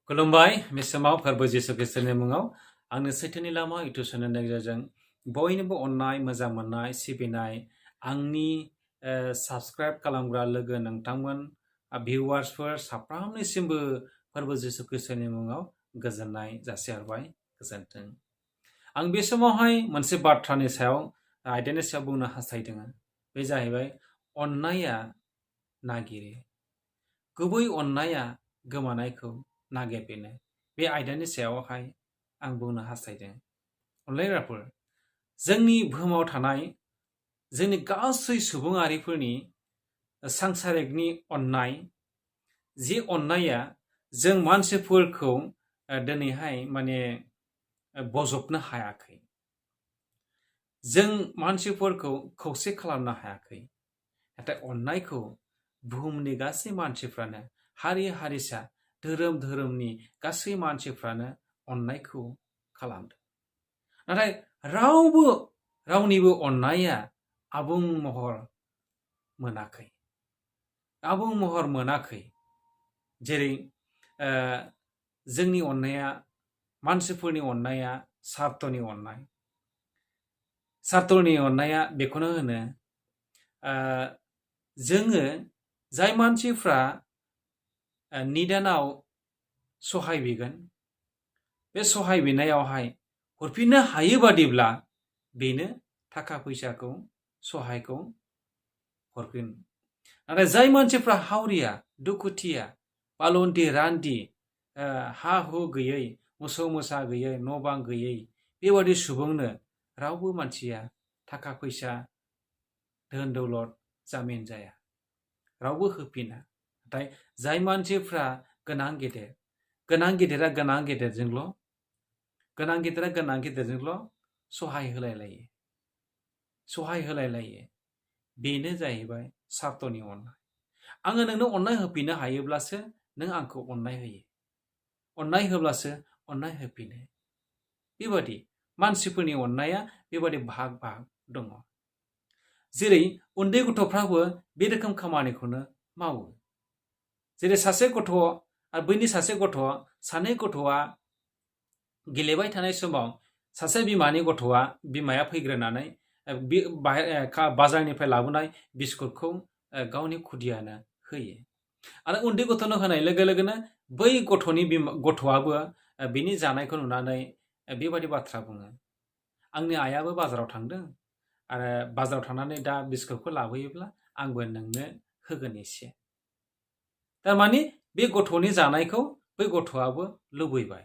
खुलुमबाय बे समाव फोरबो जिसु ख्रिस्टनि मुङाव आंनि सैथोनि लामा इउटुब चेनेलनि गेजेरजों बयनिबो अननाय मोजां मोननाय सिबिनाय आंनि साबस्क्राइब खालामग्रा लोगो नोंथांमोन भिउवार्सफोर साफ्रोमनिसिमबो फोरबो जिसु ख्रिस्टनि मुङाव गोजोननाय जासिहरबाय गोजोन्थों। आं बे समावहाय मोनसे बाथ्रानि सायाव आयदानि सायाव बुंनो हास्थायदों। बे जाहैबाय अन्नाया नागिरो। गुबै अन्नाया गोमानायखौ नागिरफिनो। बे आयदानि सायावहाय आं बुंनो हास्थायदों। अनलायग्राफोर, जोंनि बुहुमाव थानाय जोंनि गासै सुबुङारिफोरनि सांसारिकनि अन्नाय, जि अन्नाया जों मानसिफोरखौ दिनैहाय बजबनो हायाखै। जों मानसिफोरखौ खौसे खालामनो हायाखै। नाथाय अन्नायखौ बुहुमनि गासै मानसिफ्रानो हारि हारिसा धोरोमनि गासै मानसिफ्रानो अन्नायखौ खालामदों। नाथाय रावनिबो अन्नाया आबुं महर मोनाखै। आबुं महर मोनाखै। जेरै जोंनि अन्नाया, मानसिफोरनि अन्नाया सार्थनि अन्नाय। सार्थनि अन्नाया बेखौनो होनो जोङो जाय मानसिफ्रा निदानाव सहाय बिगोन, बे सहाय बिनायावहाय हरफिननो हायो बादिब्ला बेनो थाखा फैसाखौ सहायखौ हरफिन। नाथाय जाय मानसिफ्रा हावरिया, दुखुथिया, बालन्ति रान्दि, हा हु गैयै, मोसौ मोसा गैयै, न' बां गैयै, बेबादि सुबुंनो रावबो मानसिया थाखा फैसा धोन दौलत जामिन जाया, रावबो होफिना। नाथाय जाय मानसिफ्रा गोनां गेदेरा गोनां गेदेरजोंल' सहाय होलायलायो। बेनो जाहैबाय सार्थनि अन्नाय। आङो नोंनो अन्नाय होफिननो हायोब्लासो नों आंखौ अन्नाय होयो। अन्नाय होब्लासो अन्नाय होफिनो। बेबादि मानसिफोरनि अन्नाया बेबादि भाग दङ। जेरै उन्दै गथ'फ्राबो बे रोखोम खामानिखौनो मावो। जेरै सासे गथ' आरो बैनि सासे गथ', सानै गथ'आ गेलेबाय थानाय समाव सासे बिमाया फैग्रोनानै बाजारनिफ्राय लाबोनाय बिस्कुटखौ गावनि खुदियानो होयो। आरो उन्दै गथ'नो होनाय लोगो लोगोनो बै गथ'आबो बिनि जानायखौ नुनानै बेबादि बाथ्रा बुङो, आंनि आइयाबो बाजाराव थांदों आरो बाजाराव थांनानै दा बिस्कुटखौ लाबोयोब्ला आंबो नोंनो होगोन एसे। थारमाने बे गथ'नि जानायखौ बै गथ'आबो लुबैबाय।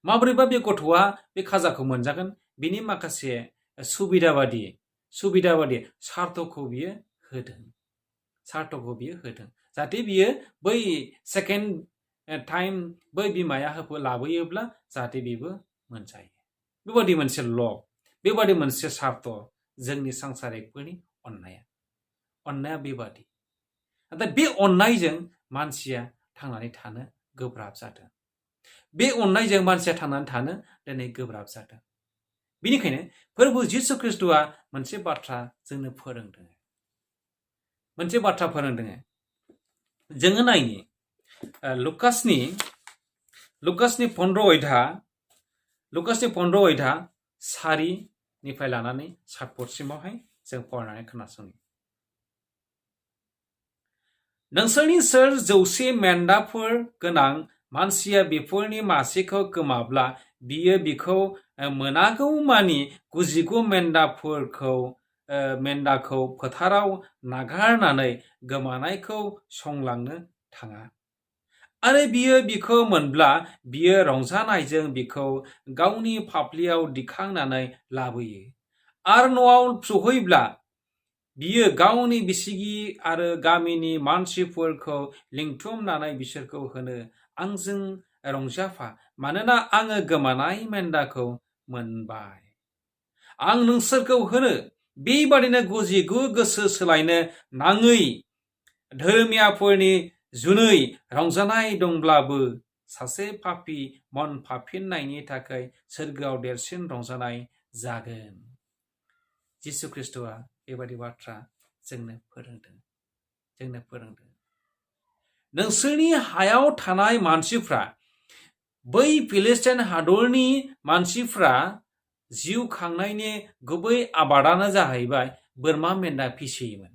माबोरैबा बे गथ'आ बे खाजाखौ मोनजागोन, बिनि माखासे सुबिदा बादि सार्थखौ बियो होदों। जाहाथे बियो बै सेकेन्ड टाइम बै बिमाया लाबोयोब्ला जाहाथे बेबो मोनजायो। बेबादि मोनसे बेबादि मोनसे सार्थ जोंनि सांसारिकफोरनि अन्नाया बेबादि। नाथाय बे अन्नायजों मानसिया थांनानै थानो गोब्राब जादों। बे अन्नायजों मानसिया थांनानै थानो दिनै गोब्राब जादों। बेनिखायनो फोरबो जिसु ख्रिस्ट'आ मोनसे बाथ्रा जोंनो फोरोंदों। जोङो नायनि लुकासनि 15 अध्याय 4निफ्राय लानानै 7 पदसिमावहाय जों फरायनानै खोनासंनि। नोंसोरनि सोर 100 मेन्दाफोर गोनां मानसिया बेफोरनि मासेखौ गोमाब्ला बियो बिखौ मोनागौ मानि 99 मेन्दाखौ फोथाराव नागारनानै गोमानायखौ संलांनो थाङा? आरो बियो बिखौ मोनब्ला बियो रंजानायजों बिखौ गावनि फाफ्लियाव दिखांनानै लाबोयो। आरो न'आव सौहैब्ला बियो गावनि बिसिगि आरो गामिनि मानसिफोरखौ लिंथुमनानै बिसोरखौ होनो, आंजों रंजाफा, मानोना आङो गोमानाय मेन्दाखौ मोनबाय। आं नोंसोरखौ होनो, बेबादिनो 99 गोसो सोलायनो नाङै धोरोमियाफोरनि जुनै रंजानाय दंब्लाबो सासे पापी मोनफाफिननायनि थाखाय सोरगोआव देरसिन रंजानाय जागोन। जिसु ख्रिस्ट'आ बेबादि बाथ्रा जोंनो फोरोंदों। नोंसोरनि हायाव थानाय मानसिफ्रा बै फिलिस्टिन हादरनि मानसिफ्रा जिउ खांनायनि गुबै आबादानो जाहैबाय बोरमा मेन्दा फिसियोमोन।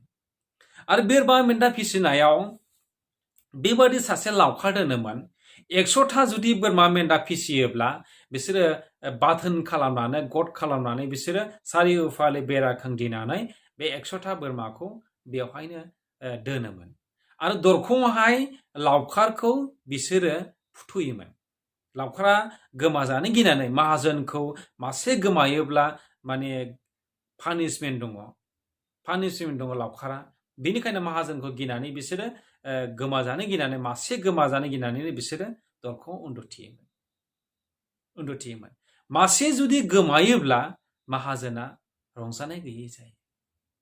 आरो बोरमा मेन्दा फिसिनायाव बेबादि सासे लावखार दोनोमोन। 100टा जुदि बोरमा मेन्दा फिसियोब्ला बिसोरो बाथोन खालामनानै गद खालामनानै बिसोरो सारिउफाले बेरा खोंदिनानै बे 100टा बोरमाखौ बेवहायनो दोनोमोन। आरो दरखंआवहाय लावखारखौ बिसोरो फुथुयोमोन। लावखारा गोमाजानो गिनानै माहाजोनखौ मासे गोमायोब्ला माने पानिशमेन्ट दङ लावखारा। बेनिखायनो माहाजोनखौ गिनानै बिसोरो गोमाजानो गिनानै मासे गोमाजानो गिनानै बिसोरो दरखंआव उन्दुथियोमोन। मासे जुदि गोमायोब्ला माहाजोना रंजानाय गैयै जायो,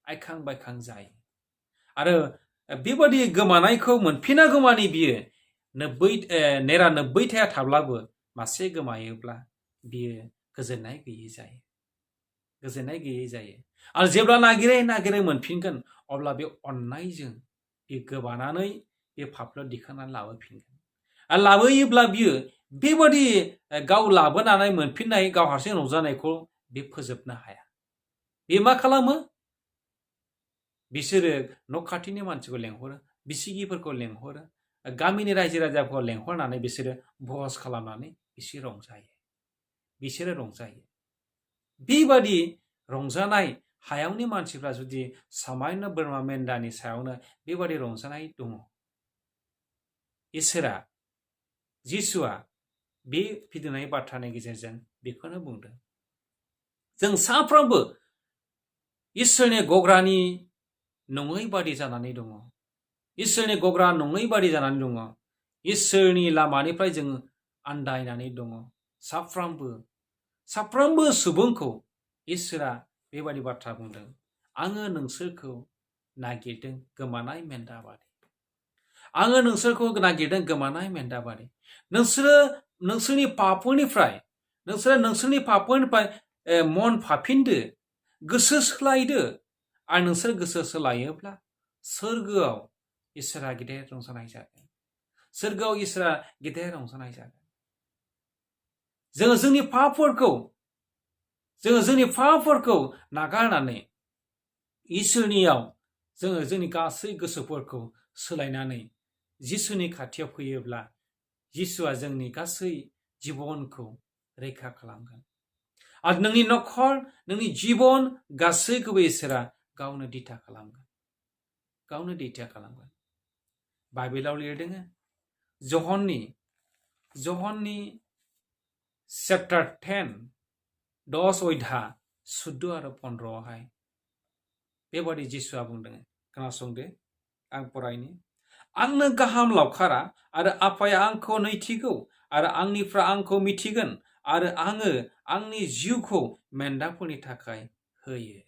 आइखां बायखां जायो। आरो बेबादि गोमानायखौ मोनफिनागौमानि बियो 99 थाब्लाबो मासे गोमायोब्ला बियो गोजोननाय गैयै जायो। आरो जेब्ला नागिरै मोनफिनगोन अब्ला बे अननायजों बे गोबानानै बे फाफ्लियाव दिखांनानै लाबोफिनगोन। आरो लाबोयोब्ला बियो बेबादि गाव लाबोनानै मोनफिननाय गाव हारसिं रंजानायखौ बे फोजोबनो हाया। बे मा खालामो? बिसोरो न' खाथिनि मानसिखौ लेंहरो, बिसिगिफोरखौ लेंहरो, गामिनि रायजो राजाफोरखौ लेंहरनानै बिसोरो भज खालामनानै बिसोरो रंजायो। बेबादि रंजानाय हायावनि मानसिफ्रा जुदि सामान्य बोरमा मेन्दानि सायावनो बेबादि रंजानाय दङ, जिसुआ बे फिदिंनाय बाथ्रानि गेजेरजों बेखौनो बुंदों। जों साफ्रोमबो इसोरनि गग्रानि नङै बादि जानानै दङ। इसोरनि गग्रा नङै बादि जानानै दङ। इसोरनि लामानिफ्राय जों आन्दायनानै दङ। साफ्रोमबो सुबुंखौ इसोरा बेबादि बाथ्रा बुंदों, आङो नोंसोरखौ नागिरदों गोमानाय मेन्दा बादि। आङो नोंसोरखौ नागिरदों गोमानाय मेन्दा बादि। नोंसोरो नोंसोरनि पापफोरनिफ्राय मन फाफिनदो, गोसो सोलायदो। आरो नोंसोर गोसो सोलायोब्ला सोरगोआव इसोरा गिदिर रंजानाय जागोन। जोङो जोंनि पापफोरखौ नागारनानै इसोरनियाव जोङो जोंनि गासै गोसोफोरखौ सोलायनानै जिसुनि खाथियाव फैयोब्ला जिसुआ जोंनि गासै जिबनखौ रैखा खालामगोन। आरो नोंनि न'खर, नोंनि जिबन गासैखौबो इसोरा गावनो दिथा खालामगोन। बाइबेलाव लिरदों जहननि चैप्टार 10 10 अध्याय 14 आरो 15 बेबादि जिसुआ बुंदों। खोनासंदो, आं फरायनि। आंनो गाहाम लावखारा आरो आफाया आंखौ नैथिगौ आरो आंनिफ्राय आंखौ मिथिगोन आरो आङो आंनि जिउखौ मेन्दाफोरनि थाखाय होयो।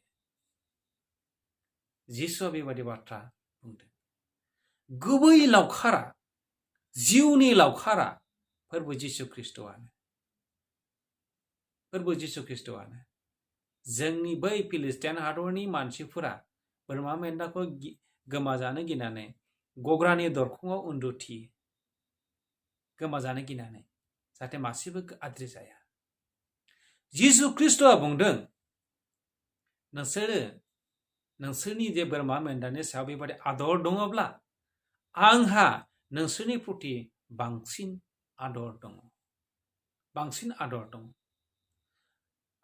जिसुआ बेबादि बाथ्रा बुंदों। गुबै लावखारा, जिउनि लावखारा फोरबो जिसु ख्रिस्ट'आनो। जोंनि बै फिलिस्टिन हादरनि मानसिफोरा बोरमा मेन्दाखौ गोमाजानो गिनानै गग्रानि दरखंआव उन्दुथियो, गोमाजानो गिनानै, जाहाथे मासेबो आद्रि जाया। जिसु ख्रिस्ट'आ बुंदों, नोंसोरनि जे बोरमा मेन्दानि सायाव बेबादि आदर दङब्ला आंहा नोंसोरनि प्रति बांसिन आदर दङ।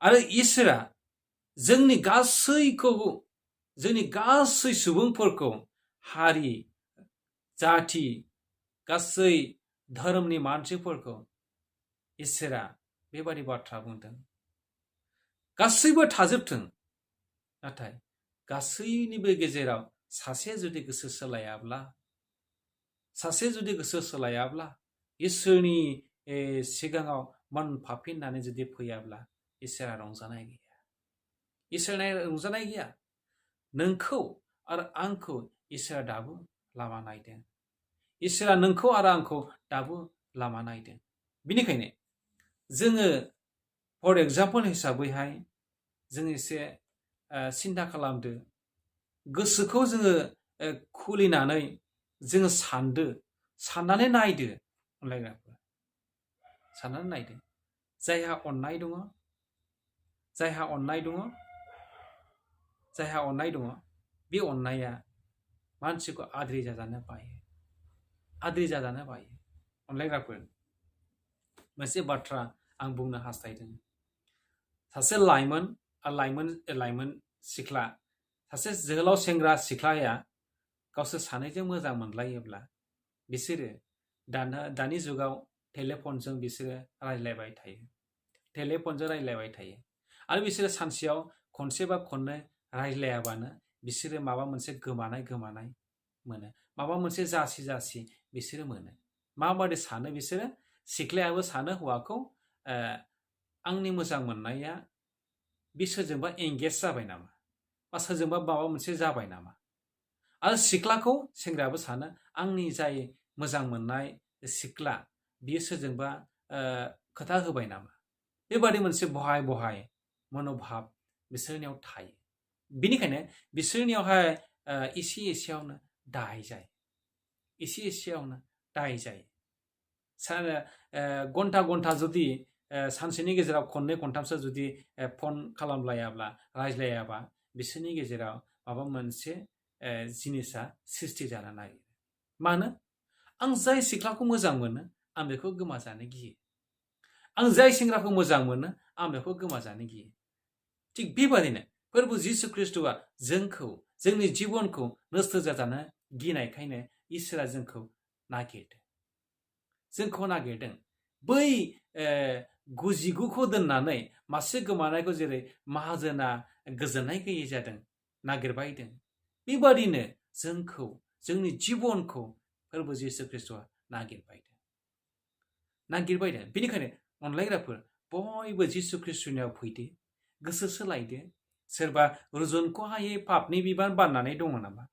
आरो इसोरा जोंनि गासै सुबुंफोरखौ, हारि, जाथि, गासै धोरोमनि मानसिफोरखौ इसोरा बेबादि बाथ्रा बुंदों। गासैबो थाजोबथों, नाथाय गासैनिबो गेजेराव सासे जुदि गोसो सोलायाब्ला इसोरनि सिगाङाव मोनफाफिननानै जुदि फैयाब्ला इसोरा रंजानाय गैया। नोंखौ आरो आंखौ इसोरा दाबो लामा नायदों। इसोरा नोंखौ आरो आंखौ दाबो लामा नायदों। बिनिखायनो जोङो फर एग्जाम्पल हिसाबैहाय जों एसे सिन्था खालामदो, गोसोखौ जोङो खुलिनानै जोङो साननानै नायदो अनलायग्राफोर। साननानै नायदो जायहा अननाय दङ जायहा अननाय दङ जायहा अननाय दङ बे अननाया मानसिखौ आद्रि जाजानो बायो आद्रि जाजानो बायो अनलायग्राफोर मोनसे बाथ्रा आं बुंनो हास्थायदों सासे लाइमोन सिख्ला सासे जोहोलाव सेंग्रा सिख्लाया गावसोर सानैजों मोजां मोनलायोब्ला बिसोरो दानि जुगाव टेलिफनजों बिसोरो रायज्लायबाय थायो आरो बिसोरो सानसेयाव खनसे बा खननै रायज्लायाबानो बिसोरो माबा मोनसे गोमानाय मोनो माबा मोनसे जासि बिसोरो मोनो माबादि सानो बिसोरो सिख्लायाबो सानो हौवाखौ आंनि मोजां मोननाया बे सोरजोंबा एंगेज जाबाय नामा बा सोरजोंबा माबा मोनसे जाबाय नामा आरो सिख्लाखौ सेंग्रायाबो सानो आंनि जाय मोजां मोननाय सिख्ला बियो सोरजोंबा खोथा होबाय नामा बेबादि मोनसे बहाय मनोभाब बिसोरनियाव थायो बेनिखायनो बिसोरनियावहाय एसे एसेयावनो दाय जायो घन्टा जुदि सानसेनि गेजेराव खननै खनथामसो जुदि फन खालामलायाब्ला रायज्लायाबा बिसोरनि गेजेराव माबा मोनसे जिनिसा सृष्टि जानो नागिरो मानो आं जाय सिख्लाखौ मोजां मोनो आं बेखौ गोमाजानो गियो आं जाय सेंग्राखौ मोजां मोनो आं बेखौ गोमाजानो गियो थिग बेबादिनो फोरबो जिसु ख्रिस्ट'आ जोंखौ जोंनि जिबनखौ नस्थ' जाजानो गिनायखायनो इसोरा जोंखौ नागिरदों बै 99खौ दोननानै मासे गोमानायखौ जेरै माहाजोना गोजोननाय गैयै जादों नागिरबायदों बेबादिनो जोंखौ जोंनि जिबनखौ फोरबो जिसु ख्रिस्ट'आ नागिरबायदों बेनिखायनो अनलायग्राफोर बयबो जिसु ख्रिस्ट'नियाव फैदो गोसो सोलायदो सोरबा रुजुनख'हायै पापनि बिबान बाननानै दङ नामा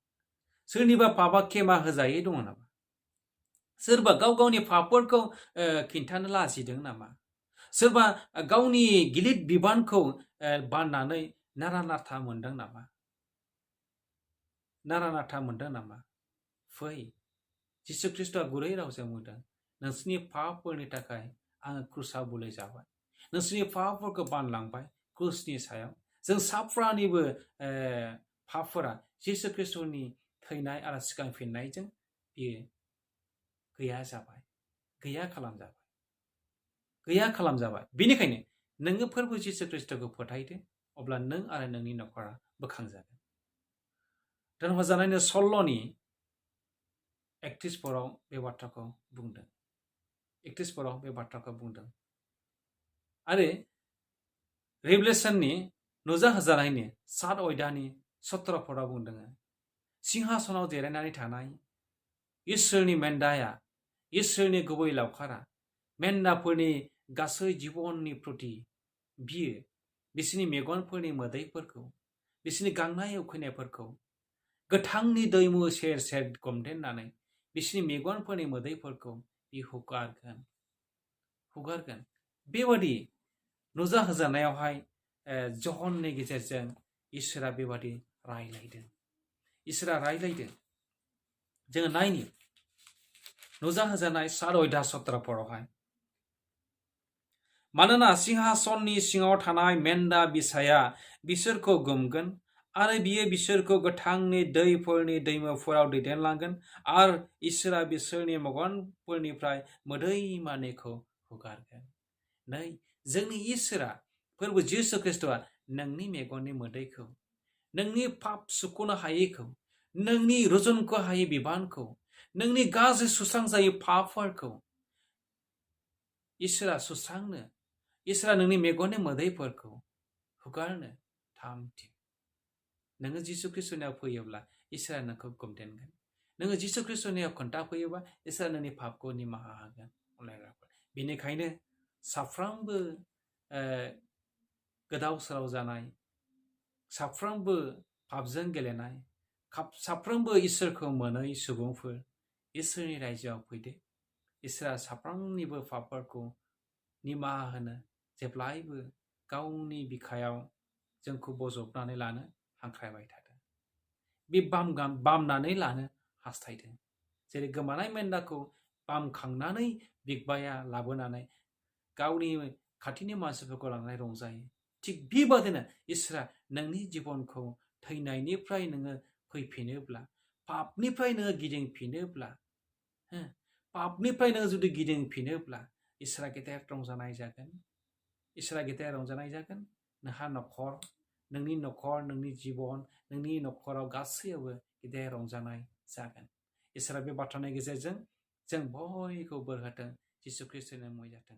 सोरनिबा पापा खेमा होजायै दङ नामा सोरबा गावनि पापफोरखौ खिन्थानो लाजिदों नामा सोरबा गावनि गिलिर बिबानखौ बाननानै नारा नाथा मोनदों नामा फै जिसु ख्रिस्ट'आ गुरै रावजों बुंदों नोंसोरनि पापफोरनि थाखाय आङो क्रुसाव बुलाय जाबाय नोंसोरनि पापफोरखौ बानलांबाय क्रुसनि सायाव जों साफ्रानिबो पापफोरा जिसु ख्रिस्ट'नि थैनाय आरो सिगांफिननायजों बियो गैया खालामजाबाय बेनिखायनो नोङो फोरबो जिसु ख्रिस्ट'खौ फोथायदो अब्ला नों आरो नोंनि न'खरा बोखांजागोन दोनहरजानायनि सल्ल'नि 31 पराव बे बाथ्राखौ बुंदों आरो रेभेलेसननि नुजाहोजानायनि 7 अध्यायनि 17 पराव बुंदों सिंहासनाव जिरायनानै थानाय इसोरनि मेन्दाया इसोरनि गुबै लावखारा मेन्दाफोरनि गासै जिबननि प्रति बियो बिसोरनि मेगनफोरनि मोदैफोरखौ बिसोरनि गांनाय उखैनायफोरखौ गोथांनि दैमु सेर सेर गमदेननानै बिसोरनि मेगनफोरनि मोदैफोरखौ बियो हुगारगोन बेबादि नुजाहोजानायावहाय जहननि गेजेरजों इसोरा बेबादि रायलायदों जोङो नायनि नुजाहोजानाय 7 अध्याय 17 परावहाय मानोना सिंहासननि सिङाव थानाय मेन्दा बिसाया बिसोरखौ गुमगोन आरो बियो बिसोरखौ गोथांनि दैफोरनि दैमाफोराव दैदेनलांगोन आरो इसोरा बिसोरनि मेगनफोरनिफ्राय मोदै मानेखौ हुगारगोन नै जोंनि इसोरा फोरबो जिसु ख्रिस्ट'आ नोंनि मेगननि मोदैखौ नोंनि पाप सुख'नो हायैखौ नोंनि रुजुनखौ हायै बिबानखौ नोंनि गाज्रि सुस्रांजायै पापफोरखौ इसोरा नोंनि मेगननि मोदैफोरखौ हुगारनो थामथि नोङो जिसु ख्रिस्ट'नियाव फैयोब्ला इसोरा नोंखौ गमदेनगोन नोङो जिसु ख्रिस्ट'नियाव खोन्थाफैयोबा इसोरा नोंनि पापखौ निमाहा होगोन अनलायग्राफोर बेनिखायनो साफ्रोमबो गोदाव सोराव जानाय साफ्रोमबो पापजों गेलेनाय साफ्रोमबो इसोरखौ मोनै सुबुंफोर इसोरनि रायजोआव फैदो इसोरा साफ्रोमनिबो पापफोरखौ निमाहा होनो जेब्लायबो गावनि बिखायाव जोंखौ बजबनानै लानो हांख्रायबाय थादों बे बामनानै लानो हास्थायदों जेरै गोमानाय मेन्दाखौ बामखांनानै बिगबाया लाबोनानै गावनि खाथिनि मानसिफोरखौ लानानै रंजायो। थिग बेबादिनो इसोरा नोंनि जिबनखौ थैनायनिफ्राय नोङो फैफिनोब्ला, पापनिफ्राय नोङो गिदिंफिनोब्ला, पापनिफ्राय नोङो जुदि गिदिंफिनोब्ला इसोरा गेदेर रंजानाय जागोन। इसोरा गेदेर रंजानाय जागोन। नोंहा न'खर, नोंनि जिबन, नोंनि न'खराव गासैयावबो गेदेर रंजानाय जागोन। इसोरा बे बाथ्रानि गेजेरजों जों बयखौबो बोर होथों। जिसु ख्रिस्टनि मुङै जाथों।